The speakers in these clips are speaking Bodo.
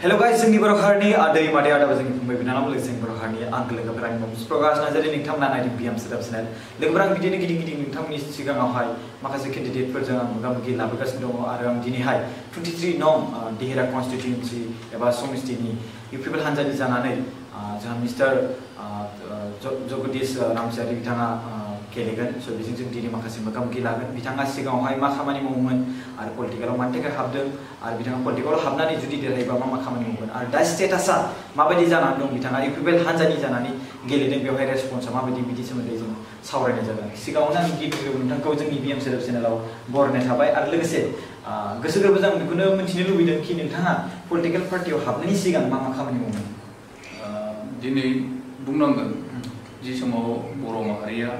Hello guys, जोंनि बर' हारिनि आदै मादै आदा जोंनि फंबाय बिनानाव लोगोसे बर' हारिनि आंगो लोगोफोर आंनि मुं प्रकाश नार्जारि नोंथांमोना नायदों बिएम सोदाब चेनेल लोगोफोर आं बिदिनो गिदिं नोंथांमोननि सिगाङावहाय माखासे केन्डिडेटफोरजों आं मोगा-मोगि लाबोगासिनो दङ आरो आं दिनैहाय 23 नं देहेरा कन्स्टिट्युएन्सि एबा समिस्टिनि इउपिपिएल हान्जानि जानानै जोंहा मिस्टार जगदीश रामसियारि बिथाङा गेलेगोन स' बेजों जों दिनै माखासे मोगा-मोगि लागोन बिथाङा सिगाङावहाय मा खामानि मावोमोन आरो पलिटिकेलाव मानि थाखाय हाबदों आरो बिथाङा पलिटिकेलाव हाबनानै जुदि देरहायोबा मा खामानि मावगोन आरो दा स्टेटासा माबायदि जानानै दं बिथाङा इउपिपिएल हान्जानि जानानै गेलेदों बेवहाय रेसपन्सा माबायदि बिदि सोमोन्दै जों सावरायनाय जागोन सिगाङावनो आं गिबियाव नोंथांखौ जोंनि बिएम सोदाब चेनेलाव बरायनाय थाबाय आरो लोगोसे गोसो गोरबोजों आं बेखौनो मिथिनो लुबैदों कि नोंथाङा पलिटिकेल पार्टियाव हाबनायनि सिगां मा खामानि मावोमोन दिनै बुंनांगोन जि समाव बर' माहारिया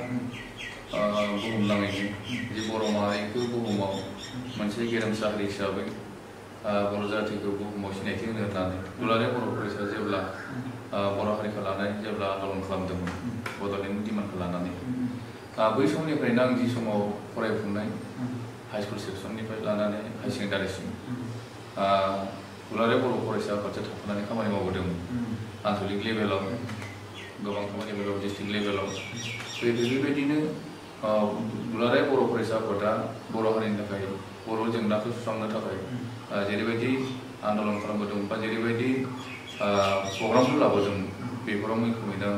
बुहुमनाङैनो जे बर' माहारिखौ बुहुमाव मोनसे गेरेमसा हारि हिसाबै बर' जातिखौ बुहुमाव सिनायथि होनो होननानै दुलाराय बर' फरायसा जेब्ला बर' हारिखौ लानानै जेब्ला आन्दलन खालामदोंमोन बड'लेण्डनि डिमान्डखौ लानानै बै समनिफ्रायनो आं जि समाव फरायफुनाय हाइस्कुल सेक्सननिफ्राय लानानै हाई सेकेन्डारिसिम दुलाराय बर' फरायसा आफादजों थाफानानै खामानि मावबोदोंमोन आन्चलिक लेभेलाव गोबां खामानि लेभेलाव डिस्ट्रिक्ट लेभेलाव बेबायदिनो दुलाराय बर' फरायसा आफादा बर' हारिनि थाखाय बर' जेंनाखौ सुस्रांनो थाखाय जेरैबायदि आन्दलन खालामबोदों बा जेरैबायदि प्रग्रामफोर लाबोदों बेफोराव मैखोमैनो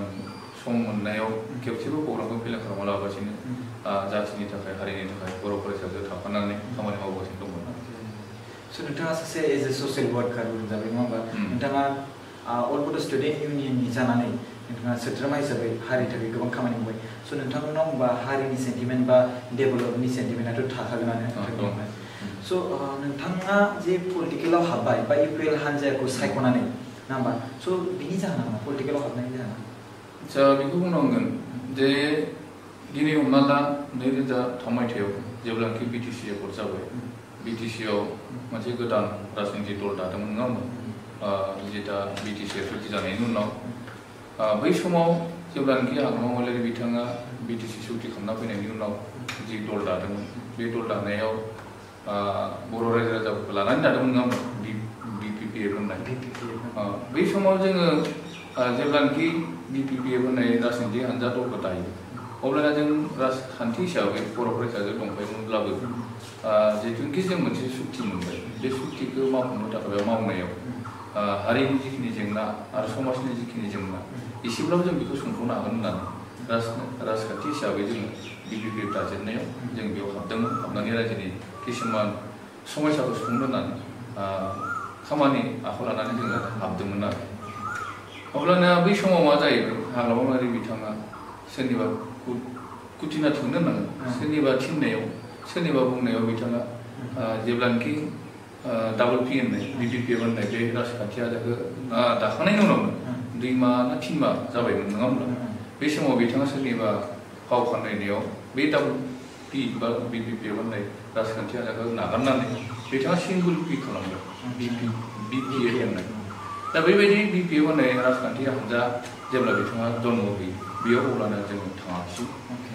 सम मोननायाव खेबसेबो प्रग्रामखौ फेलें खालामा लाबासिनो जातिनि थाखाय हारिनि थाखाय बर' फरायसाजों थाफानानै खामानि मावगासिनो दंमोन स' नोंथाङा सासे एज ए ससियेल वार्कार जाबाय नङा होमबा नोंथाङा अल बड' स्टुडेन्ट इउनियननि जानानै नोंथाङा सोद्रोमा हिसाबै हारिनि थाखाय गोबां खामानि मावबाय स' नोंथांमोनाव होनबा हारिनि सेन्टिमेन्ट बा डेभेलपमेन्टनि सेन्टिमेन्टआथ' थाखागोनानो स' नोंथाङा जे पलिटिकेलाव हाबबाय बा इउपिपिएल हान्जाखौ सायख'नानै ना होमबा स' बिनि जाहोना मा पलिटिकेलाव हाबनायनि जाहोना आदसा बेखौ बुंनांगोन जे दिनै हमना ला 2003 मायथाइयाव जेब्लानाखि बिटिसि एकर्ड जाबाय बिटिसिआव मोनसे गोदान राजनितिक दल दादोंमोन नङा होमबा जेटा बिटिसि एसएलसि जानायनि उनाव बै समाव जेब्लानाखि हाग्रामा महिलारि बिथाङा बिटिसि सुक्ति खालामना फैनायनि उनाव जि दल दादोंमोन बे दल दानायाव बर' रायजो राजाफोरखौ लानानै दादोंमोन नङा होमबा बिपिपिएफ होननाय बै समाव जोङो जेब्लानाखि बिपिपिएफ होननाय राजनितिक हान्जा दलखौ दायो अब्लाना जों राजखान्थि हिसाबै बर' फरायसाजों दंफायोमोनब्लाबो जिथुनिखि जों मोनसे सुक्ति मोनबाय बे सुक्तिखौ मावफुंनो थाखाय मावनायाव हारिनि जिखिनि जेंना आरो समाजनि जिखिनि जेंना एसेब्लाबो जों बेखौ सुंथ'नो हागोन होननानै राजखान्थि हिसाबै जोङो बिपिपिएफ दाजेननायाव जों बेयाव हाबदोंमोन हाबनानै रायजोनि किसुमान समस्याखौ सुफुंनो होननानै खामानि आखायाव लानानै जोङो हाबदोंमोन आरो अब्लाना बै समाव मा जाहैबाय हाग्रामा महिलारि बिथाङा सोरनिबा कुटिना थिननो होननांगोन सोरनिबा थिननायाव सोरनिबा बुंनायाव बिथाङा जेब्लानाखि डाबल पि होननाय बिपिपिएफ होननाय बे राजखान्थि हान्जाखौ दाखांनायनि उनावनो 2 माह ना 3 माह जाबायमोन नङा होमब्ला बे समाव बिथाङा सोरनिबा फाव फान्दायनायाव बे डाबल पि बा बिपिपिएफ होननाय राजखान्थि हान्जाखौ नागारनानै बिथाङा सिंगल पि खालामबाय बिपिएफ होननाय दा बेबायदि बिपिएफ होननाय राजखान्थि हान्जा जेब्ला बिथाङा जन्म होयो बेयाव अब्लाना जोङो थाङाखिसै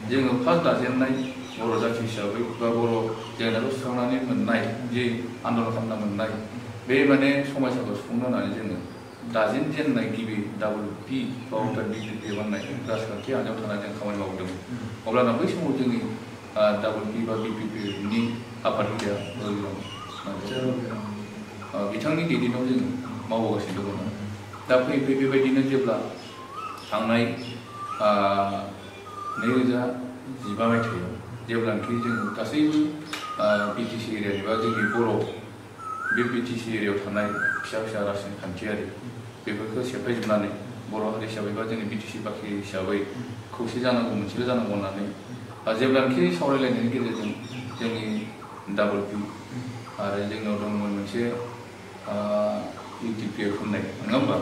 जोङो फार्स्ट दाजेननाय बर' जाथि हिसाबै बा बर' जेंनाखौ सुस्रांनानै मोननाय जे आन्दलन खालामना मोननाय बे माने समस्याखौ सुफुंनो होननानै जोङो दाजेनजेननाय गिबि डाबल पि बा बिपिपिएफ होननाय राजखान्थि हान्जायाव थानानै जों खामानि मावदोंमोन अब्लाना बै समाव जोंनि डाबल पि बा बिपिपिएफनि आफादगिरिया बिथांनि दैदेननायाव जोङो मावबोगासिनो दंमोन दा फैयै बेबायदिनो जेब्ला थांनाय 2015 मायथाइयाव जेब्लानाखि जों गासैबो बिटिसि एरियानि बा जोंनि बर' बे बिटिसि एरियायाव थानाय फिसा फिसा राजखान्थियारि बेफोरखौ सेफायजोबनानै बर' हारि हिसाबै बा जोंनि बिटिसि बाखि हिसाबै खौसे जानांगौ मोनसेल' जानांगौ होननानै जेब्लानाखि सावरायलायनायनि गेजेरजों जोंनि डाबल पि आरो जोंनाव दंमोन मोनसे इउटिपिएफ होननाय नङा होमबा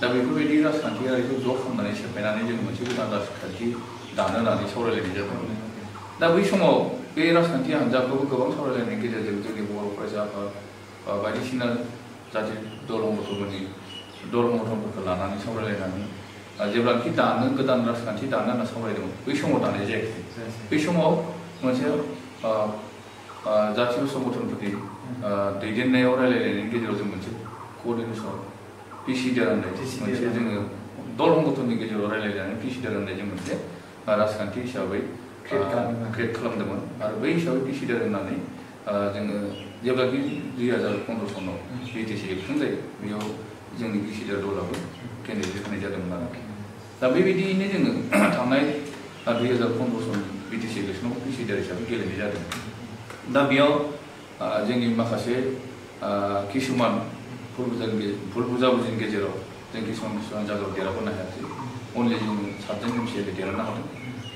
दा बेफोरबायदि राजखान्थियारिखौ ज' खालामनानै सेफायनानै जों मोनसे गोदान राजखान्थि दानो होननानै सावरायलायनाय जादोंमोन दा बै समाव बे राजखान्थि हान्जाखौबो गोबां सावरायलायनायनि गेजेरजों जोंनि बर' फरायसा आफाद बायदिसिना जाथि दल मथनफोरखौ लानानै सावरायलायनानै जेब्लानाखि गोदान राजखान्थि दानो होनना सावरायदोंमोन बै समाव दानाय जायाखै बै समाव मोनसे जाथि संगठनफोरनि दैदेननायाव रायलायनायनि गेजेराव जों मोनसे coordination PCDR होननाय मोनसे जोङो दल संगठननि गेजेराव रायलायनानै PCDR होननाय जों मोनसे राजखान्थि हिसाबै क्रिएट खालामदोंमोन आरो बै हिसाबै PCDR होननानै जोङो जेब्लाखि 2015 सनाव BTC इलेक्सन जायो बेयाव जोंनि PCDR दलाबो केन्डिडेट होनाय जादोंमोन आरो दा बेबायदियैनो जोङो थांनाय 2015 सन BTC इलेक्सनाव PCDR हिसाबै गेलेनाय जादों दा बेयाव जोंनि माखासे किसुमान भुल बुजाबुजिनि गेजेराव जों किसुमान जायगायाव देरहाबोनो हायाखै अनलि जों 7 जन MCLA देरहानो हादों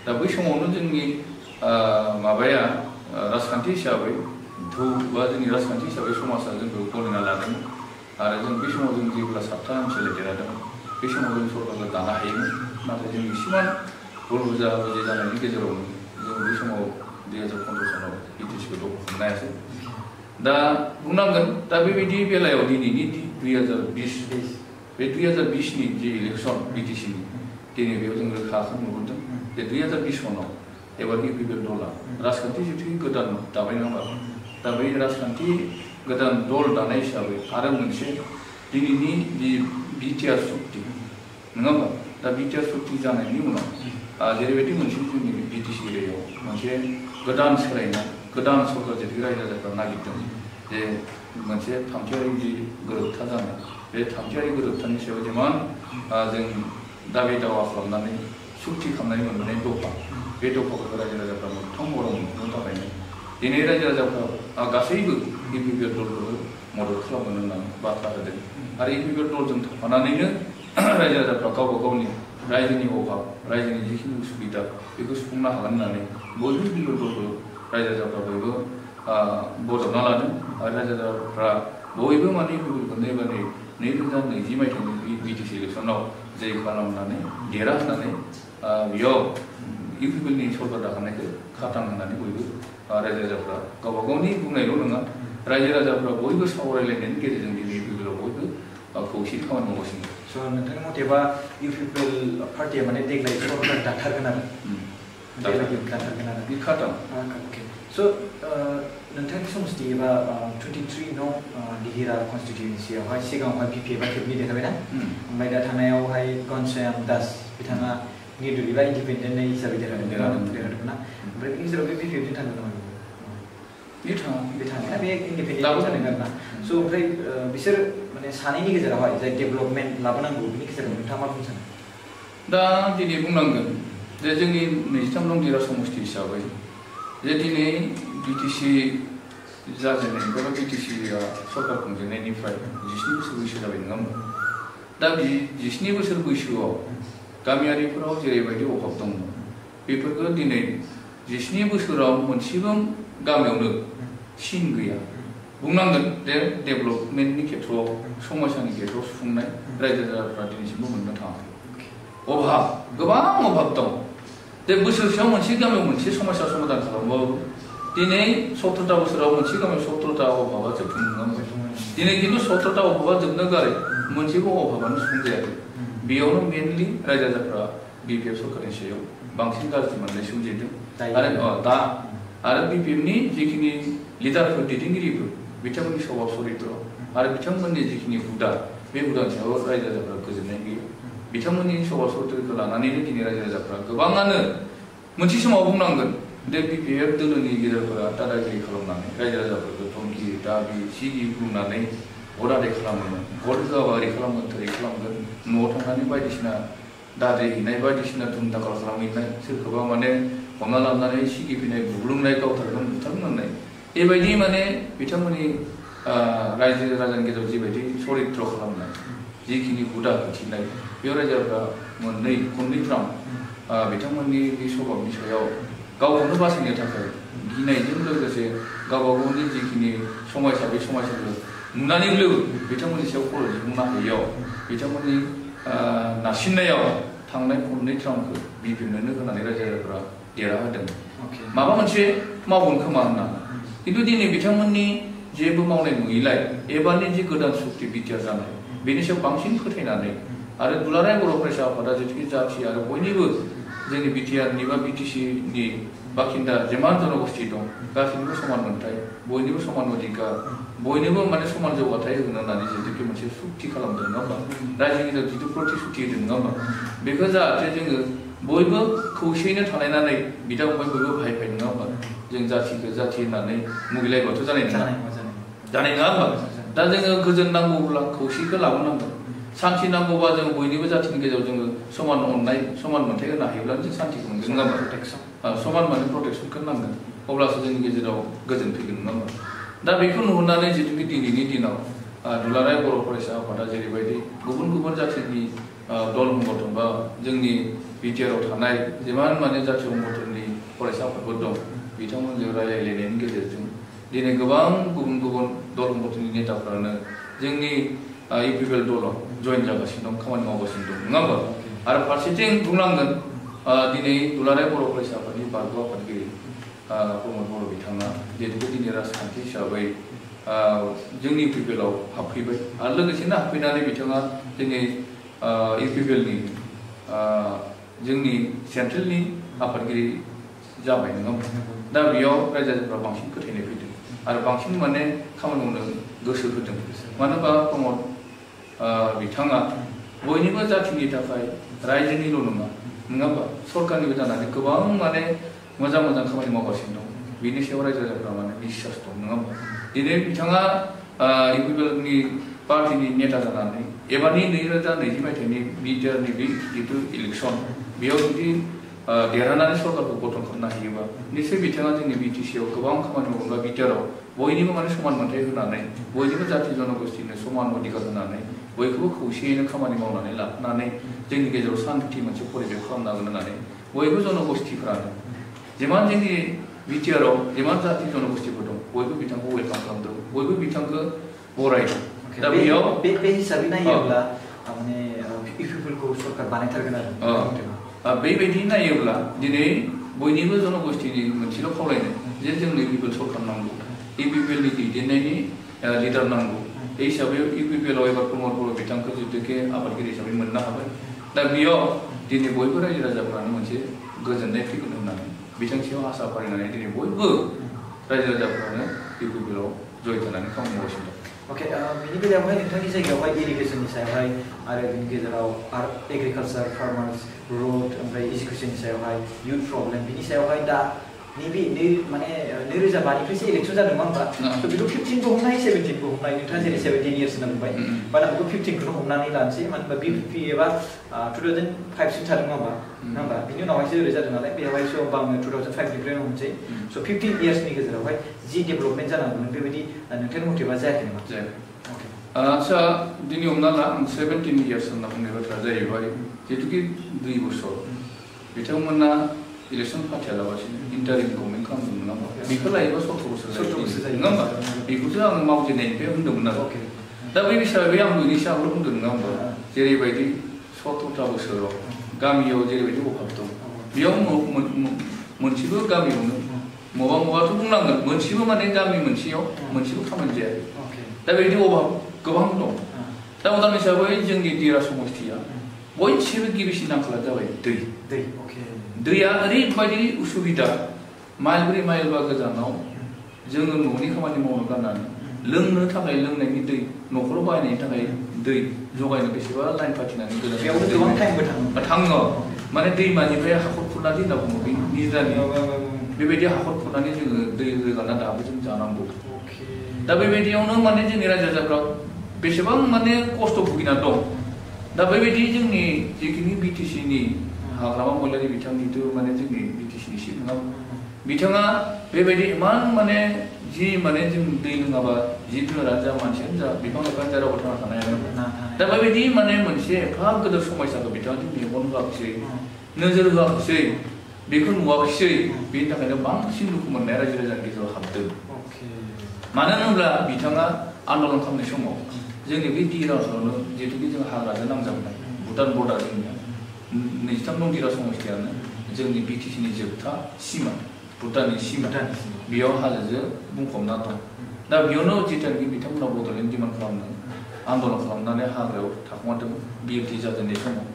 दा बै समावनो जोंनि माबाया राजखान्थि हिसाबै बा जोंनि राजखान्थि हिसाबै समाजा जोंखौ गनायना लादोंमोन आरो जों बै समाव जों जेब्ला 7 MCLA देरहादोंमोन बै समाव जों सरकारखौ दानो हायोमोन नाथाय जों इसेबां भुल बुजाबुजि जानायनि गेजेरावनो जों बै समाव 2015 सनाव BTCखौ दखल खालामनो हायासै दा बुंनांगोन दा बेबायदि बेलायाव दिनैनि 2020 बे 2020नि जे इलेक्सन BTCनि दिनै बेयाव जों रोखाखौ नुबोदों जे 2020 सनाव एबार UPPL दला राजखान्थि जुथि गोदान दाबाय नङा होमबा दा बै राजखान्थि गोदान दल दानाय हिसाबै आरो मोनसे दिनैनि जि BTR सुक्ति नङा होमबा दा BTR सुक्ति जानायनि उनाव जेरैबायदि मोनसे जोंनि BTC एरियायाव मोनसे गोदान सोलायनाय गोदान सरकार जेरै रायजो राजाफ्रा नागिरदों जे मोनसे थामथियारि जि गोरोबथा जानाय बे थामथियारि गोरोबथानि सायाव जेमान जों दाबि दावा खालामनानै सुक्ति खालामनानै मोनबोनाय दफा बे दफाखौ रायजो राजाफ्रा मोगथां महराव मोननो थाखायनो दिनै रायजो राजाफ्रा गासैबो UPPL दलखौ मदद खालामगोन होननानै बाथ्रा होदों आरो UPPL दलजों थाफानानैनो रायजो राजाफ्रा गावबा गावनि रायजोनि अभाब रायजोनि जिखिनि उसुबिदा बेखौ सुफुंनो हागोन होननानै बयबो UPPL दलखौ रायजो राजाफ्रा बयबो बजबना लादों आरो रायजो राजाफ्रा बयबो माने UPPLखौ एबार 2020 मायथाइनि BTC इलेक्सनाव जै खालामनानै देरहा होननानै बेयाव UPPLनि सरकार दाखानायखौ खाथां होननानै बयबो रायजो राजाफ्रा गावबा गावनि बुंनायल' नङा रायजो राजाफ्रा बयबो सावरायलायनायनि गेजेरजों दिनै UPPLआव बयबो खौसेयै खामानि मावगासिनो स' नोंथांनि मथेबा UPPL पार्टिया माने देग्लाय सरकार दाथारगोन आरो दाथारगोन आरो बे खाथां स' नोंथांनि समस्ति एबा 23 नं दिहिरा कन्स्टिटिउन्सियावहाय सिगाङावहाय BPF खेबनै देखायबायना ओमफ्राय दा थानायावहाय घनश्याम दास बिथाङा निर्दलीय बा इन्डिपेन्डेन्ट हिसाबै देरहादोंमोन ना ओमफ्राय बेनि गेजेराव बे BPF थांगोन नामा बे थाङा बे इन्डिपेन्डेन्ट जादों आरोना स' ओमफ्राय बिसोर माने सानैनि गेजेरावहाय जाय डेभेलपमेन्ट लाबोनांगौ बिनि गेजेराव नोंथाङा मा बुंनो सानो दा दिनै बुंनांगोन जे जोंनि 23 नं दिहिरा समष्टि हिसाबै जे दिनै BTC जाजेननायनिफ्राय बा BTCआ सरकार खुंजेननायनिफ्राय 17 बोसोर बैसो जाबाय नङा होमबा दा बे 17 बोसोर बैसोआव गामियारिफोराव जेरैबायदि अभाब दंमोन बेफोरखौ दिनै 17 बोसोराव मोनसेबो गामियावनो सिन गैया बुंनांगोन जे डेभेलपमेन्टनि खेथ्रआव समस्यानि खेथ्रआव सुफुंनाय रायजो राजाफ्रा दिनैसिमबो मोननो थाङाखै अभाब गोबां अभाब दं जे बोसोरसेयाव मोनसे गामियाव मोनसे समस्या समाधान खालामबाबो दिनै 17टा बोसोराव मोनसे गामियाव 17टा अभाबा जोबनो नङा दिनै खिन्थु 17टा अभाबा जोबनो गारै मोनसेबो अभाबानो सुफुंजायाखै बेयावनो मेनलि रायजो राजाफ्रा BPF सरकारनि सायाव बांसिन गाज्रि मोननाय सोमजिदों आरो BPFनि जिखिनि लिडारफोर दैदेनगिरिफोर बिथांमोननि स्वभाब चरित्र आरो बिथांमोननि जिखिनि हुदा बे हुदानि सायाव रायजो राजाफ्रा गोजोननाय गैया बिथांमोननि स्वभाब चरित्रखौ लानानैनो दिनै रायजो राजाफ्रा गोबाङानो मोनसे समाव बुंनांगोन जे BPF दोलोनि गेजेरफोरा दादागिरि खालामनानै रायजो राजाफोरखौ धमकि दाबि सिगि बुंनानै भटादै खालामोमोन भट होआबा ओरै खालामगोन ओरै खालामगोन न'आव थांनानै बायदिसिना दादैहैनाय बायदिसिना धुमदाखाल खालामहैनाय सोरखौबा माने हमना लानानै सिगिफैनाय बुग्लुंनाय गावथारगोन बुथारगोन होननाय बेबायदि माने बिथांमोननि रायजो राजानि गेजेराव जिबायदि चरित्र खालामनाय जिखिनि हुदा खिथिनाय बेयाव रायजोफ्रा खननैफ्राम बिथांमोननि बे स्वभाबनि सायाव गावखौनो बासायनो थाखाय गिनायजों लोगोसे गावबा गावनि जिखिनि समस्या बे समस्याखौ नुनानैबो बिथांमोननि सायाव खर' दिखांनो हायैयाव बिथांमोननि नारसिननायाव थांनाय खननै ट्रामखौ BPFनो होनानै रायजो राजाफ्रा देरहाहोदों माबा मोनसे मावगोन खोमा होननानै खिन्थु दिनै बिथांमोननि जेबो मावनाय नुयैलाय एबारनि जि गोदान सुक्ति BTR जानाय बेनि सायाव बांसिन फोथायनानै आरो दुलाराय बर' फरायसा आफादा जेथुखि जाथि आरो बयनिबो जोंनि BTRनि बा BTCनि बाखिन्दा जेमान जनगोष्ठी दं गासैनिबो समान मोनथाय बयनिबो समान अधिकार बयनोबो माने समान जौगाथाय होगोन होननानै जिहेतु मोनसे सुक्ति खालामदों नङा होमबा रायजोनि गेजेराव जिहेतु प्रतिश्रुति होदों नङा होमबा बेखौ जाहाथे जोङो बयबो खौसेयैनो थालायनानै बिदा फंबाय बयबो भाइ भाइ नङा होमबा जों जाथिखौ जाथि होननानै मुगैलायबाथ' जानाय नङा होमबा दा जोङो गोजोन नांगौब्ला खौसेखौ लाबोनांगोन शान्ति नांगौबा जों बयनिबो जाथिनि गेजेराव जोङो समान अननाय समान मोनथाय होनो हायोब्ला जों शान्तिखौ मोनगोन नङा होमबा समान माने प्रटेक्सनखौ नांगोन अब्लासो जोंनि गेजेराव गोजोन फैगोन नङा होमबा दा बेखौ नुहुरनानै जिथुखि दिनैनि दिनाव दुलाराय बर' फरायसा आफादा जेरैबायदि गुबुन गुबुन जाथिनि दल संगठन बा जोंनि बिटिआरआव थानाय जिमान माने जाथि संगठननि फरायसा आफादफोर दं बिथांमोनजों रायलायलायनायनि गेजेरजों दिनै गोबां गुबुन गुबुन दल संगठननि नेताफ्रानो जोंनि इउपिपिएल दलाव जयेन जागासिनो दं खामानि मावगासिनो दं नङा होमबा आरो फारसेथिं बुंनांगोन दिनै दुलाराय बर' फरायसा आफादनि बारग' आफादगिरि प्रमद बर' बिथाङा जिहेतु दिनै राजखान्थि हिसाबै जोंनि इउपिपिएलआव हाबफैबाय आरो लोगोसेनो हाबफैनानै बिथाङा जोंनि इउपिपिएलनि जोंनि सेन्ट्रेलनि आफादगिरि जाबाय नङा होमबा दा बेयाव रायजो राजाफ्रा बांसिन फोथायनाय फैदों आरो बांसिन माने खामानि मावनो गोसो होदों मानो होनबा प्रमद बिथाङा बयनिबो जाथिनि थाखाय रायजोनिल' नङा होमबा सरकारनिबो जानानै गोबां माने मोजां मोजां खामानि मावगासिनो दं बिनि सायाव रायजो राजाफ्रा माने बिश्वास दं नङा होमबा दिनै बिथाङा इउपिपिएलनि पार्टीनि नेता जानानै एबारनि 2020 मायथाइनि बिटिआरनि बे जिथु इलेक्सन बेयाव जुदि देरहानानै सरकारखौ गठन खालामनो हायोबा निश्चय बिथाङा जोंनि बिटिसिआव गोबां खामानि मावोब्ला बिटिआरआव बयनिबो माने समान मोनथाय होनानै बयनिबो जाति जनगोष्ठीनो समान अधिकार होनानै बयखौबो खौसेयैनो खामानि मावनानै लाफानानै जोंनि गेजेराव शान्ति मोनसे परिबेख खालामनो हागोन होननानै बयबो जनगोष्ठीफ्रानो जिमान जोंनि बिटिआरआव जिमान जाति जनगोष्ठीफोर दं बयबो बिथांखौ वेलकाम खालामदों बयबो बिथांखौ बरायदों दा बेयाव बे हिसाबै नायोब्ला माने इउपिपिएलखौ सरकार बानायथारगोन आरो बेबायदि नायोब्ला दिनै बयनिबो जनगोष्ठीनि मोनसेल' खावलायनाय जे जोंनो इउपिपिएल सरकार नांगौ इउपिपिएलनि दैदेननायनि लिडार नांगौ बे हिसाबै इउपिपिएलआव एबार प्रमद बर' बिथांखौ जिहेतुके आफादगिरि हिसाबै मोननो हाबाय दा बेयाव दिनै बयबो रायजो राजाफ्रानो मोनसे गोजोननाय फैगोन होननानै बिथांखियाव आसा फारिनानै दिनै बयबो रायजो राजाफ्रानो इउपिपिएलआव जयेन जानानै खामानि मावगासिनो दं ओके बिनि बेलायावहाय नोंथांनि जायगायावहाय इरिगेसननि सायावहाय आरो बिनि गेजेराव एग्रिकालचार फार्मार्स रोड ओमफ्राय इडुकेसननि सायावहाय इयुथ प्रब्लेम बिनि सायावहाय दा नैबे माने 2005निफ्रायसो इलेक्सन जादों नङा होमबा थ' बेखौ 15खौ हमनाय 17खौ हमनाय नोंथाङा जेरै 17 इयार्स होनना बुंबाय बाट आं बेखौ 15खौनो हमनानै लानोसै मानो होनबा बिपिपि एबा 2005सिम थादों नङा होमबा बिनि उनावहायसो ओरै जादों नालाय बेवहायसो होमबा आङो 2005निफ्रायनो हमसै स' 15 इयार्सनि गेजेरावहाय जि डेभेलपमेन्ट जानांगौमोन बेबायदि नोंथांनि मथेबा जायाखै नामा जायाखै आदसा दिनै हमना ला आं 17 इयार्स होनना बुंनाय बाथ्राया जाहैबाय जिहेतुके 2 बोसोर बिथांमोना इलेक्सन फाथियालाबासिनो इन्टारिम गभर्नमेन्ट खालामदों नङा होमबा बेखौ लायोबा 17 बोसोर जायो नङा होमबा बेखौसो आं मावजेननायनिफ्राय होनदोंमोन आरो दा बै हिसाबै आं बेनि सायावल' बुंदों नङा होमबा जेरैबायदि 17था बोसोराव गामियाव जेरैबायदि अभाब दं बेयाव मोनसेबो गामियावनो मबाथ' बुंनांगोन मोनसेबो माने गामि मोनसेयाव मोनसेबो खामानि जायाखै दा बेबायदि अभाब गोबां दं दा उदाहरन हिसाबै जोंनि दिरा समष्टिया बयनिख्रुइबो गिबिसिन आंखाला जाबाय दै दैया ओरैबायदि उसुबिदा माइलब्रै माइलबा गोजानाव जोङो न'नि खामानि मावनो गारनानै लोंनो थाखाय लोंनायनि दै न'खराव बाहायनायनि थाखाय दै जगायनो बेसेबा लाइन फाथिनानै गोबां टाइमबो थाङो माने दैमानिफ्राय हाखर खुरनानै होनना बुङो बे निजानि बेबायदि हाखर खुरनानै जोङो दै रोगाना दाबो जों जानांगौ दा बेबायदियावनो माने जोंनि रायजो राजाफ्रा बेसेबां माने खस्थ' भुगिना दं दा बेबायदि जोंनि जिखिनि बिटिसिनि हाग्रामा महिलारि बिथांनिथ' माने जोंनि बिटिसिनि सिट नङा बिथाङा बेबायदि इमान माने जि माने जों दै लोङाबा जिब जुनारानो जा मानसियानो जा बिफां लाइफाङानो जा रावबो थांना थानो हाया दा बेबायदि माने मोनसे एफा गोदोर समयसाखौ बिथाङा जों मेगन होआखिसै नोजोर होआखिसै बेखौ नुवाखिसै बेनि थाखायनो बांसिन दुखु मोननाया रायजो राजानि गेजेराव हाबदों मानो होनोब्ला बिथाङा आन्दलन खालामनाय समाव जोंनि बे दिरा ओनसोलावनो जिहेतुके जों हाग्राजों नांजाबनाय भुटान बर्डार जोंनिया 23 नं दिरा समष्टियानो जोंनि बिटिसिनि जोबथा सिमा भुटाननि सिमा बेयाव हाजोजों बुंफबना दं दा बेयावनो जिथुनाखि बिथांमोना बड'लेण्ड डिमान्ड खालामदों आन्दलन खालामनानै हाग्रायाव थाखुमादों बिएलटि जाजेननाय समाव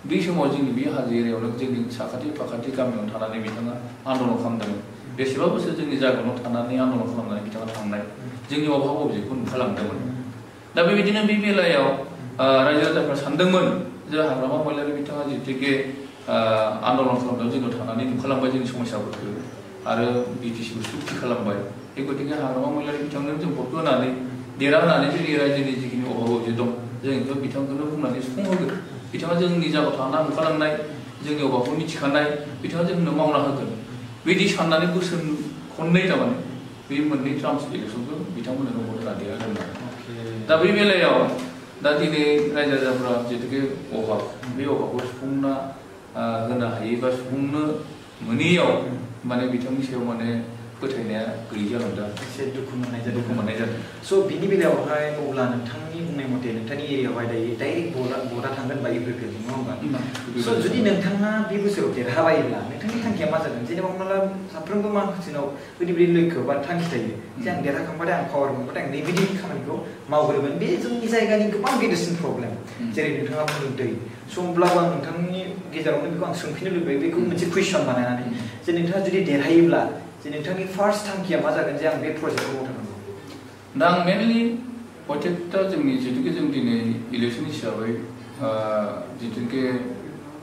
बे समाव जोंनि बे हाजो एरियायावनो जोंनि साखाथि फाखाथि गामियाव थानानै बिथाङा आन्दलन खालामदोंमोन बेसेबा बोसोर जोंनि जायगायाव थानानै आन्दलन खालामनानै बिथाङा थांनाय जोंनि अभाब अभिजितखौ नुखालांदोंमोन दा बेबायदिनो बे बेलायाव रायजो राजाफ्रा सानदोंमोन जे हाग्रामा महिलारि बिथाङा जितुके आन्दलन खालामनायाव जोंनाव थानानै नुखालांबाय जोंनि समस्याफोरखौ आरो बिटिसिखौ सुक्ति खालामबाय बे गतिके हाग्रामा महिलारि बिथांनो जों भट होनानै देरहानानै जोंनि रायजोनि जिखिनि अभाब अभिजित दं जों बेखौ बिथांखौनो बुंनानै सुफुंहोगोन बिथाङा जोंनि जायगायाव थाना नुखालांनाय जोंनि अभाबखौ मिथिखानाय बिथाङा जोंनो मावना होगोन बिदि साननानै बोसोर खननै थारमाने बे मोननै ट्राम्स इलेक्सनखौ बिथांमोननो भट होना देरहागोन दा बे बेलायाव दा दिनै रायजो राजाफोरा जितुके अभाब बे अभाबखौ सुफुंना होनो हायै बा सुफुंनो मोनैयाव माने बिथांनि सायाव माने फोथायनाया गैयै जालांदों एसे दुखु मोननाय जादों स' बिनि बेलायावहाय अब्ला नोंथांनि बुंनाय मथे नोंथांनि एरियायावहाय दायो डाइरेक्ट भटआ थांगोन बा एप्रिल नङा होमबा स' जुदि नोंथाङा बे बोसोराव देरहाबायोब्ला नोंथांनि थांखिया मा जागोन जेनेबा हमना ला साफ्रोमबो मानसिनाव ओरैबायदि लक्ष्य बा थांखि थायो जे आं देरहाखांबाथाय आं पावार मोनबाथाय आं नैबिदि खामानिखौ मावग्रोगोन बे जोंनि जायगानि गोबां गेदेरसिन प्रब्लेम जेरै नोंथाङा बुंदों दै समब्लाबो आं नोंथांनि गेजेरावनो बेखौ आं सोंफिननो लुबैयो बेखौ मोनसे कुइसन बानायनानै जे नोंथाङा जुदि देरहायोब्ला जे नोंथांनि फार्स्ट थांखिया मा जागोन जे आं बे प्रजेक्टखौ मावथारनांगौ दा आं मेनलि प्रजेक्टआ जोंनि जितुके जों दिनै इलेक्सन हिसाबै जितुके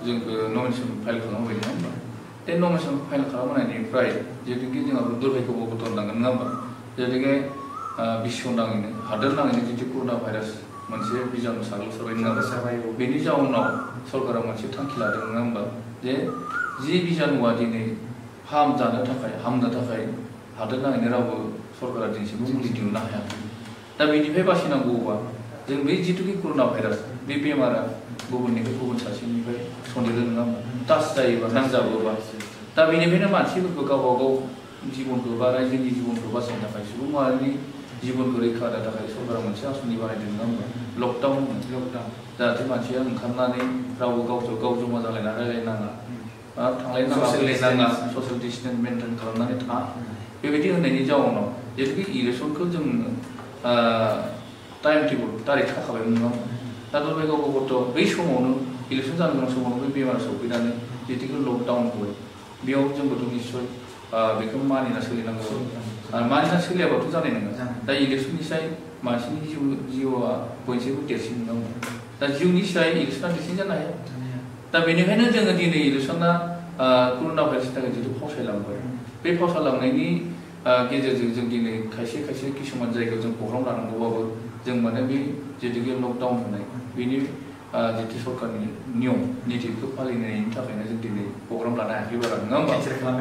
जोंखौ नमिनेसन फाइल खालामबाय नङा होमबा बे नमिनेसन फाइल खालामनायनिफ्राय जितुके जोंहा दुर्भाग्यबो होनांगोन नङा होमबा जितुके बिश्व नाङैनो हादोर नाङैनो जितु कर'ना भाइरास मोनसे बिजानु साग्लोबसारबाय नङा होमबा बेनि जाउनाव सरकारा मोनसे थांखि लादों नङा होमबा जे जि बिजानुआ दिनै हामनो थाखाय हादोर नाङैनो रावबो सरकारा दिनैसिमबो मुलि दिहुननो हायाखै दा बेनिफ्राय बासिनांगौबा जों बे जितुके कर'ना भाइरास बे बेमारा गुबुननिफ्राय गुबुन सासेनिफ्राय सन्देरो नङा होमबा टाच जायोबा नांजाबोबा दा बेनिफ्रायनो मानसिफोरखौ गावबा गाव जिबनखौ बा रायजोनि जिबनखौ बासायनो थाखाय सुबुं माहारिनि जिबनखौ रैखा होनो थाखाय सरकारा मोनसे आसनि बानायदों नङा होमबा लकडाउन जाहाथे मानसिया ओंखारनानै रावबो गावजों गाव जमा जालायना रायलायनाङा थांलायनाङा ससियेल डिस्टेन्स मेनटेन खालामनानै था बेबायदि होनायनि जाउनाव जितुके इलेक्सनखौ जों टाइम टेबल तारिख खाखाबायमोन नङा होमबा दा दुर्भाग्यबशत बै समावनो इलेक्सन जानो गोनां समावनो बे बेमारा सौफैनानै जितुके लकडाउन होबाय बेयाव जोंबोथ' निस्सय बेखौ मानिना सोलिनांगौ आरो मानिना सोलियाबाथ' जानाय नङा दा इलेक्सननिसाय मानसिनि जिउआ बयनिसायबो देरसिन नङा होमबा दा जिउनि साय इलेक्सना देरसिन जानो हाया दा बेनिखायनो जोङो दिनै इलेक्सना कर'ना भाइरासनि थाखाय जितु फावसायलांबाय बे फावसायलांनायनि गेजेरजों जों दिनै खायसे किसुमान जायगायाव जों प्रग्राम लानांगौबाबो जों माने बे जितुके लकडाउन होनाय बेनि जितु सरकारनि नियम नितिखौ फालिनायनि थाखायनो जों दिनै प्रग्राम लानो हायाखै बारा नङा होमबा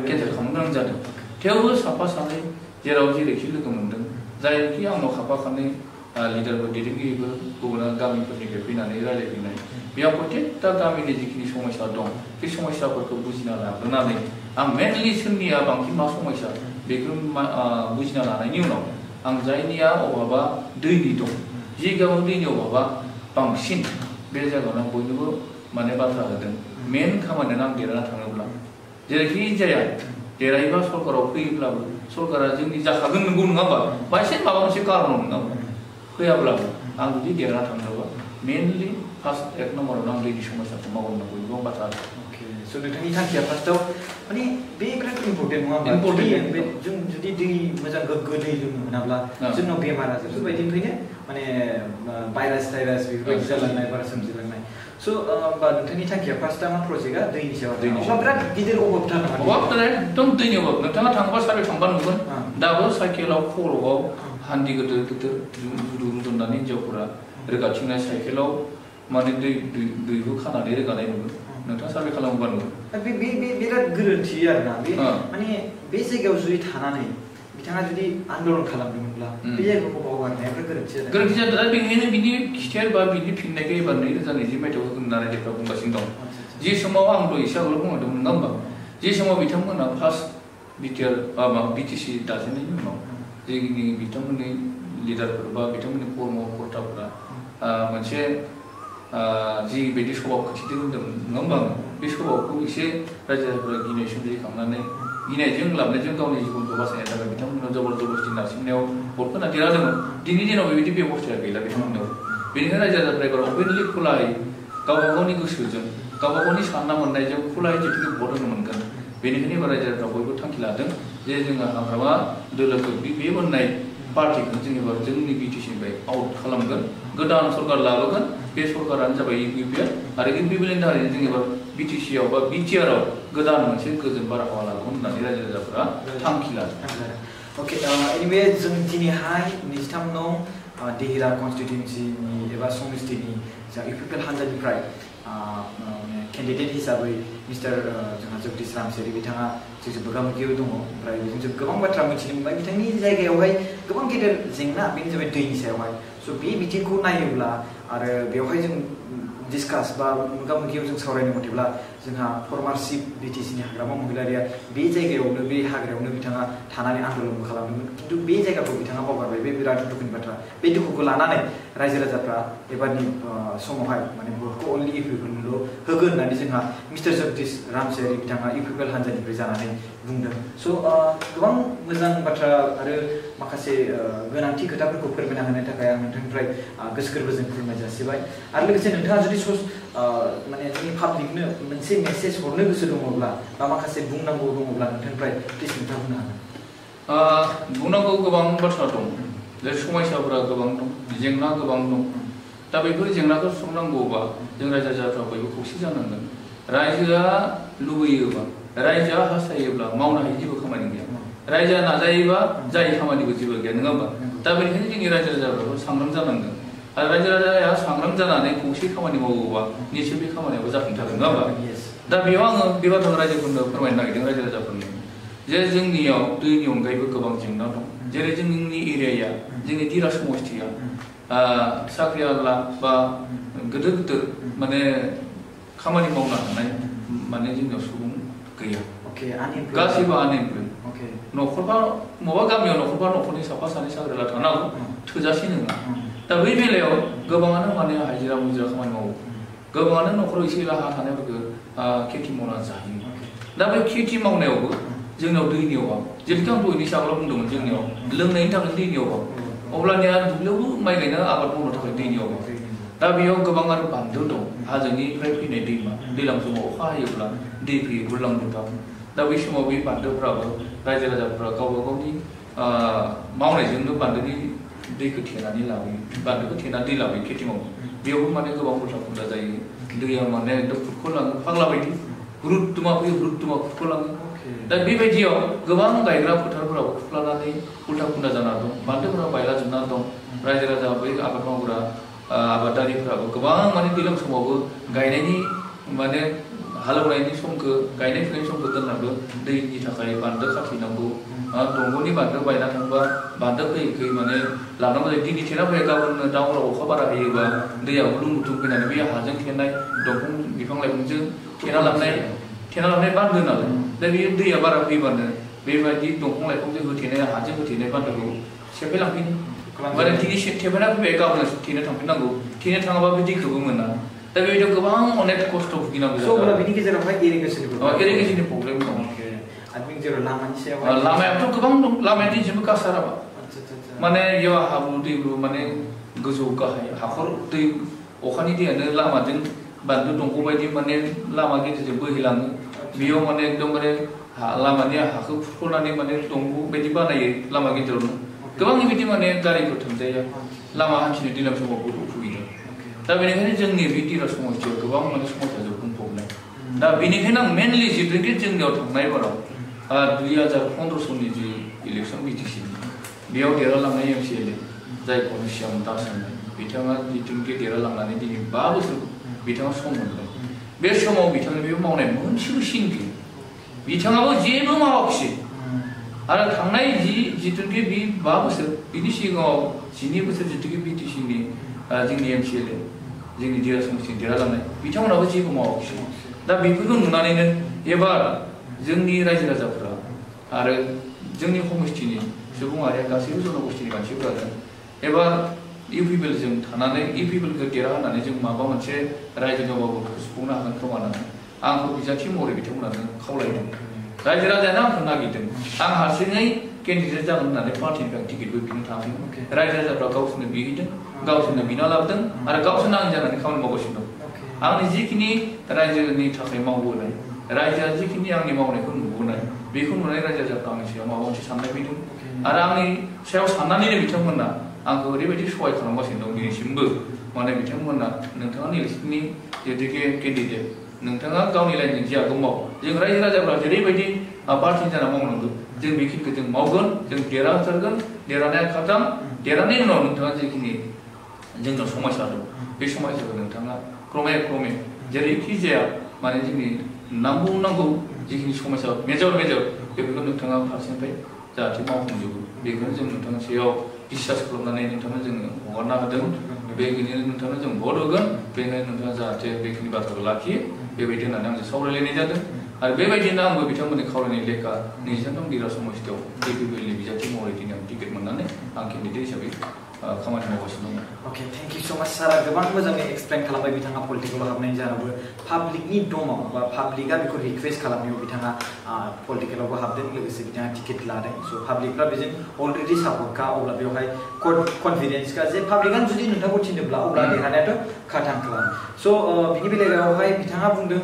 केन्सेल खालामनो गोनां जादों थेवबो साफा सानै जेराव जेरैखि लोगो मोन्दों जायखि आंनाव खाफा खानै लिडारफोर दैदेनगिरिफोर गुबुन गामिफोरनिफ्राय फैनानै रायज्लायफैनाय बेयाव प्रत्येकता गामिनि जिखिनि समस्या दं बे समस्याफोरखौ बुजिना लाग्रोनानै आं मेनलि सोरनिया बांसिन मा समस्या बेखौ बुजिना लानायनि उनाव आं जायनिया अभाबा दैनि दं जि गामियाव दैनि अभाबा बांसिन बे जायगायावनो बयनोबो माने बाथ्रा होदों मेन खामानियानो आं देरहाना थाङोब्ला जेरैखि जाया देरहायोबा सरकाराव फैयोब्लाबो सरकारा जोंनि जाखागोन नंगौ नङा होमबा बायसे माबा मोनसे कारनाव नङा होमबा फैयाब्लाबो आं जुदि देरहाना थाङोबा मेनलि फार्स्ट एक नम्बरावनो आं दैनि समस्याखौ मावनांगौ गोबां बाथ्रा स' नोंथांनि थांखिया फार्स्टआव माने बे बिराद इम्पर्टेन्ट नङा होमबा जों जुदि दै मोजां गोग्गो दै लोंनो मोनाब्ला जोंनाव बेमार आजार बेफोरबायदिनिफ्रायनो माने भाइरास बेफोरबायदि जालांनाय बारा सोमजिलांनाय स' होमबा नोंथांनि थांखिया फार्स्टआ मा प्रजेक्टआ दैनि सायाव बिराद गिदिर अभाबथार एकदम दैनि अभाब नोंथाङा थाङोबा सार्भे थांबा नुगोन दाबो साइकेलाव खर'आव हान्दि गिदिर रुजुननानै हिन्जावफोरा रोगाथिंनाय साइकेलाव माने दैखौ खानानै रोगानाय नुगोन नोंथाङा सार्भे खालामोबा नुगोन बे बिराद गोरोन्थि आरोना बे माने बे जायगायाव जुदि थानानै बिथाङा जुदि आन्दलन खालामदोंमोनब्ला बे जायगाखौ बावगारनाया गोरोन्थि जादों दा बेनिखायनो बिनि खिथेर बा बिनि फिननायखौ एबार 2020 मायथाइयाव होगोन होननानै लेखा बुंगासिनो दं जि समाव आंबो एसे आगोलाव बुंदोंमोन नङा होमबा जि समाव बिथांमोना फार्स्ट बिटिसि दाजेननायनि उनाव जोंनि बिथांमोननि लिडारफोर बा बिथांमोननि कर्मकर्ताफोरा मोनसे जिबायदि सभाब खिथिदों होनदों नङा होमबा बे सभाबखौ एसे रायजो राजाफोरा गिनाय सोमजिखांनानै गिनायजों लाबनायजों गावनि जिबनखौ बासायनो थाखाय बिथांमोनाव जबरदस्ति नारसिननायाव भट होना देरहादोंमोन दिनैनि दिनाव बेबायदि बेबस्थाया गैला बिथांमोननाव बेनिखायनो रायजो राजाफ्रा एबार अपेनलि खुलायै गावबा गावनि गोसोजों गावबा गावनि सानना मोननायजों खुलायै जितुके भट होनो मोनगोन बेनिखायनो रायजो राजाफ्रा बयबो थांखि लादों जे जोंहा हाग्रामा दोलोखौ बे मोननाय पार्टिखौ जोंनिबा जोंनि बिटिसिनिफ्राय आउट खालामगोन गोदान सरकार लाबोगोन बे सरकारानो जाबाय इउपिपिएल आरो इउपिपिएलनि दारैनो जोंनिबा बिटिसिआव बा बिटिआरआव गोदान मोनसे गोजोन बारहावा लाबोगोन होननानै रायजो राजाफोरा थांखि लादों। ओके एनिवे जों दिनैहाय 23 नं देहिरा कन्स्टिट्युएन्सिनि एबा समस्टिनि जा इउपिपिएल हान्जानिफ्राय केन्डिडेट हिसाबै मिस्टार जोंहा जगदीश रामसियारि बिथाङा जोंजों मोगा-मोगियाव दङ ओमफ्राय जों गोबां बाथ्रा मिथिनो मोनबाय बिथांनि जायगायावहाय गोबां गेदेर जेंना बेनो जाबाय दैनि सायावहाय स' बे बिथिंखौ नायोब्ला आरो बेवहाय जों डिसकास बा मोगा-मोगियाव जों सावरायनो मथेब्ला जोंहा फर्मार चिफ बिटिसिनि हाग्रामा महिलारिया बे जायगायावनो बे हाग्रायावनो बिथाङा थानानै आन्दलनबो खालामदोंमोन खिन्थु बे जायगाखौ बिथाङा बावगारबाय बे बिराद दुखुनि बाथ्रा बे दुखुखौ लानानै रायजो राजाफ्रा एबारनि समावहाय माने भटखौ अनलि इउपिपिएलल' होगोन होननानै जोंहा मिस्टार जगदीश रामसियारि बिथाङा इउपिपिएल हान्जानिफ्राय जानानै बुंदों स' गोबां मोजां बाथ्रा आरो माखासे गोनांथि खोथाफोरखौ फोरमायना होनो थाखाय आं नोंथांनिफ्राय गोसो गोरबोजों खुलुमनाय जासिबाय आरो लोगोसे नोंथाङा जुदि माने जोंनि पाब्लिकनो मोनसे मेसेज हरनो गोसो दङब्ला बा माखासे बुंनांगौ दङब्ला नोंथांनिफ्राय प्लिज नोंथाङा बुंनो हागोन। बुंनांगौ गोबां बाथ्रा दं जे समस्याफोरा गोबां दं जेंना गोबां दं दा बेफोर जेंनाखौ सुस्रांनांगौबा जों रायजो राजाफ्रा बयबो खौसे जानांगोन रायजोआ लुबैयोबा रायजोआ हास्थायोब्ला मावनो हायै जेबो खामानि गैया रायजोआ नाजायोबा जाय खामानिबो जेबो गैया नङा होमबा दा बेनिखायनो जोंनि रायजो राजाफ्राबो सांग्रां जानांगोन आरो रायजो राजाया सांग्रां जानानै खौसे खामानि मावोबा निश्चय बे खामानियाबो जाफुंथारगोन नङा होमबा दा बेयाव आङो बे बाथ्राखौ रायजोफोरनो फोरमायनो नागिरदों रायजो राजाफोरनो जे जोंनियाव दैनि अनगायैबो गोबां जेंना दं जेरै जोंनि एरियाया जोंनि दिरा समस्थिया साख्रिआवला बा गिदिर गिदिर माने खामानि मावनो हानाय माने जोंनियाव सुबुं गैया गासैबो आनएमप्लयड न'खरबा बबेबा गामियाव न'खरनि साफा सानै साख्रिआवला थानांगौ थोजासे नङा दा बै बेलायाव गोबाङानो माने हाजिरा मुजिरा खामानि मावो गोबाङानो न'खराव एसे एला हा थानायफोरखौ खेथि मावनानै जायो दा बे खेथि मावनायावबो जोंनाव दैनि अभाब जेरैखि आं दहायनि आगोलाव बुंदोंमोन जोंनियाव लोंनायनि थाखाय दैनि अभाब अब्लानिया दुब्लियावबो माइ गायनो आबाद मावनो थाखाय दैनि अभाब दा बेयाव गोबां आरो बान्दो दं हाजोनिफ्राय फैनाय दैमा दैज्लां समाव अखा हायोब्ला दै फैयो बुरलां बुरथां दा बै समाव बे बान्दोफ्राबो रायजो राजाफ्रा गावबा गावनि मावनायजोंनो बान्दोनि दैखौ थेनानै लाबोयो बान्दोखौ थेनानै दै लाबोयो खेथि मावो बेयावबो माने गोबां उल्था खुल्था जायो दैया माने एकदम खुरख'लाङो फाग्ला बायदि हुरुदुमा फैयो हुरुदुमा खुरख'लाङो दा बेबायदियाव गोबां गायग्रा फोथारफोराबो खुरख्लानानै उल्था खुल्था जाना दं बान्दोफोरा बायलाजोबना दं रायजो राजा बै आबाद मावग्रा आबादारिफ्राबो गोबां माने दैज्लां समावबो गायनायनि माने हालेवनायनि समखौ गायनाय फुनायनि समखौ दोननांगौ दैनि थाखाय बान्दो खाथिनांगौ दंग'नि बान्दो बायना थांबा बान्दो फैयै फैयै माने लानांगौ जायो दिनै थेना फैया गाबोननो दाउराव अखा बारा होयोबा दैया गुलुं गुथुं फैनानै बे हाजों थेनाय दंफां बिफां लाइफांजों थेना लाबनाय बान्दो नालाय दा बे दैया बारा फैबानो बेबायदि दंफां लाइफांजों होथेनाय हाजों होथेनाय बान्दोखौ सेफायलांफिनो माने दिनै थेफायना फैबाय गाबोन थेनो थांफिननांगौ थेनो थाङाबा बे दैखौबो मोना दा बेबायदियाव गोबां अनेक खस्थ' भुगिनांगौ जायो बेनि गेजेरावहाय इरिगेसननि प्रब्लेम दं लामायाथ' गोबां दं लामाया दिनैसिमबो कासाराबा माने इयाव हाब्रु दैब्रु माने गोजौ गाहाय हाखर दै अखानि दैयानो लामाजों बान्दो दंग' बायदि माने लामा गेजेरजों बोहैलाङो बेयाव माने एकदमबारे लामानि हाखौ खुरख'नानै माने दंग' बायदि बानायो लामा गेजेरावनो गोबां बेबायदि माने गारिफोर थांजाया लामा हान्थिनो दैज्लां समाव बहुद उसुबिदा दा बेनिखायनो जोंनि बे दिरा समस्थियाव गोबां माने समस्याजों बुंफबनाय दा बेनिखायनो आं मेनलि जिथुखि जोंनियाव थांनाय बाराव 2015 सननि जि इलेक्सन बिटिसि बेयाव देरहालांनाय एमसिएलए जायखौ श्याम दास होननाय बिथाङा जिथुखि देरहालांनानै दिनै 5 बोसोर बिथाङा सम मोनबाय बे समाव बिथांनि बे मावनाय मोनसेबो सिन गैया बिथाङाबो जेबो मावाखिसै आरो थांनाय जिथुखि बे 5 बोसोर बिनि सिगाङाव 12 बोसोर जिथुखि बिटिसिनि जोंनि एमसिएलए जोंनि दिरा समस्थिनि देरहालांनाय बिथांमोनाबो जेबो मावाखिसै दा बेफोरखौ नुनानैनो एबार जोंनि रायजो राजाफोरा आरो जोंनि समस्थिनि सुबुं माहारिया गासैबो जनगोष्ठीनि मानसिफोरानो एबार इउपिपिएलजों थानानै इउपिपिएलखौ देरहाहोनानै जों माबा मोनसे रायजो जौगाबोखौ सुफुंनो हागोन खोमानानै आंखौ बिजाथि महरै बिथांमोनानो खावलायदों रायजो राजायानो आंखौ नागिरदों आं हारसिङै केन्डिडेट जागोन होननानै पार्टिनिफ्राय टिकेटबो बिनो थाङाखै रायजो राजाफ्रा गावसोरनो बिहैदों गावसोरनो बिना लाबोदों आरो गावसोरनो आं जानानै खामानि मावगासिनो दं आंनि जिखिनि रायजोनि थाखाय मावबोनाय रायजोआ जिखिनि आंनि मावनायखौ नुबोनाय बेखौ नुनाय रायजो राजाफ्रा आंनि सायाव माबा मोनसे साननाय फैदों आरो आंनि सायाव साननानैनो बिथांमोना आंखौ ओरैबायदि सहाय खालामगासिनो दं दिनैसिमबो माने बिथांमोना नोंथाङा इलेक्सननि जिहेतुके केन्डिडेट नोंथाङा गावनि लाइनजों जि हागौ माव जों रायजो राजाफ्रा जेरैबायदि पार्टि जाना मावनांगौ जों बेखिनिखौ जों मावगोन जों देरहाथारगोन देरहानाया खाथाम देरहानायनि उनाव नोंथाङा जिखिनि जोंनाव समस्या दं बे समस्याखौ नोंथाङा क्रमे क्रमे जेरैखि जाया माने जोंनि नांगौ जिखिनि समस्या मेजर बेफोरखौ नोंथाङा फारसेनिफ्राय जाहाथे मावफुंजोबो बेखौनो जों नोंथांनि सायाव बिसास खालामनानै नोंथांनो जोङो हगारना होदों बेखिनिनो नोंथांनो जों भट होगोन बेनिखायनो नोंथाङा जाहाथे बेखिनि बाथ्राखौ लाखियो बेबायदि होननानै आंजों सावरायलायनाय जादों आरो बेबायदिनो आंबो बिथांमोननि खावलायनाय लेखा 23 दिरा समस्थियाव केपिपिएलनि बिजाथि महरै दिनै आं टिकेट मोननानै आं केन्डिडेट हिसाबै खामानि मावगासिनो दङ। अके थैंक यू सो मच सारा गोबां मोजाङै एक्सप्लेन खालामबाय बिथाङा पलिटिकलाव हाबनायनि जाहोनावबो पाब्लिकनि दमाव बा पाब्लिकआ बेखौ रिक्वेस्ट खालामनायाव बिथाङा पलिटिकलावबो हाबदों लोगोसे बिथाङा टिकेट लादों स' पाब्लिकफ्रा बेजों अलरेडि सापर्टखा अब्ला बेवहाय कनफिडेन्सखा जे पाब्लिकआनो जुदि नोंथांखौ थिनोब्ला अब्ला देरहानायाथ' खाथां खालाम स' बिनि बेलायावहाय बिथाङा बुंदों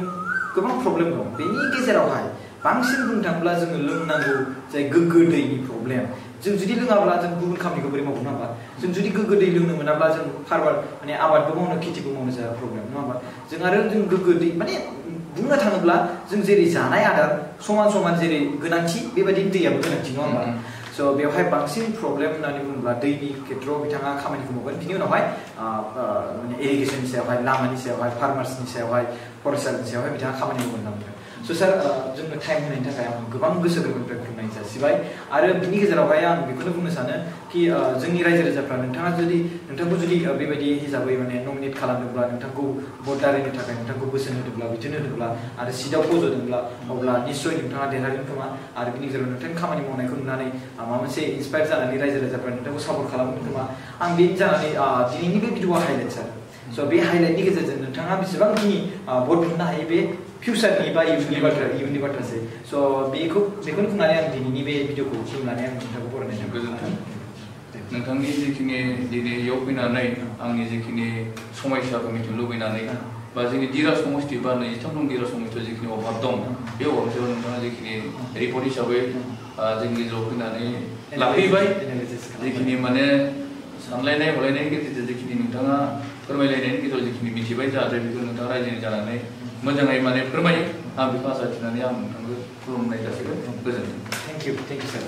गोबां प्रब्लेम दं बेनि गेजेरावहाय बांसिन बुंनो थाङोब्ला जोङो लोंनांगौ जाय गोग्गो दैनि प्रब्लेम जों जुदि लोङाब्ला जों गुबुन खामानिखौ बोरै मावगोन नङा होमबा जों जुदि गोग्गो दै लोंनो मोनाब्ला जों फारवार्ड माने आबादबो मावनो खेथिबो मावनो जाया प्रब्लेम नङा होमबा जों आरो जों गोग्गो दै माने बुंनो थाङोब्ला जों जेरै जानाय आदार समान जेरै गोनांथि बेबायदि दैयाबो गोनांथि नङा होमबा स' बेवहाय बांसिन प्रब्लेम होननानै बुङोब्ला दैनि खेथ्रआव बिथाङा खामानिखौ मावगोन बिनि उनावहाय माने इरिगेसननि सायावहाय लामानि सायावहाय फार्मार्सनि सायावहाय फरायसालिनि सायावहाय बिथाङा खामानि मावगोन होनना बुंदों स' सार जोंनो टाइम होनायनि थाखाय आं गोबां गोसो गोरबोनिफ्राय खुलुमनाय जासिबाय आरो बिनि गेजेरावहाय आं बेखौनो बुंनो सानो कि जोंनि रायजो राजाफ्रा नोंथांखौ जुदि बेबायदि हिसाबै माने नमिनेट खालामदोंब्ला नोंथांखौ भट दारायनो थाखाय नोंथांखौ बोसोन होदोंब्ला बिथोन होदोंब्ला आरो सिटआव फज'दोंब्ला अब्ला निस्सय नोंथाङा देरहागोन खोमा आरो बिनि गेजेराव नोंथांनि खामानि मावनायखौ नुनानै माबा मोनसे इन्सपायार जानानै रायजो राजाफ्रा नोंथांखौ सापर्ट खालामगोन खोमा आं बेनि जानानै दिनैनि बे भिडिअआ हाइलाइट सार स' बे हाइलाइटनि गेजेरजों नोंथाङा बेसेबांखिनि भट मोननो हायो बे फ्यूचारनि बा इयुननि बाथ्रासै स' बेखौनो बुंनानै आं दिनैनि बे भिडिअखौ खुलुमनानै आं नोंथांखौ बरायनाय गोजोन्थों नोंथांनि जिखिनि दिनै इयाव फैनानै आंनि जिखिनि समस्याखौ मिथिनो लुबैनानै बा जोंनि दिरा समष्टि बा 23 नं दिरा समष्टियाव जिखिनि अभाब दं बे अभाबखौ नोंथाङा जिखिनि रिपर्ट हिसाबै जोंनि गेजेराव फैनानै लाफैबाय जिखिनि माने सानलायनाय हलायनायनि गेजेरजों जिखिनि नोंथाङा फोरमायलायनायनि गेजेराव जिखिनि मिथिबाय जाहाथे बेखौ नोंथाङा रायजोनि जानानै मोजाङै माने फोरमायो आं बेखौ आसा थिनानै आं नोंथांखौ खुलुमनाय जासिगोन गोजोन्थों थैंक यू सार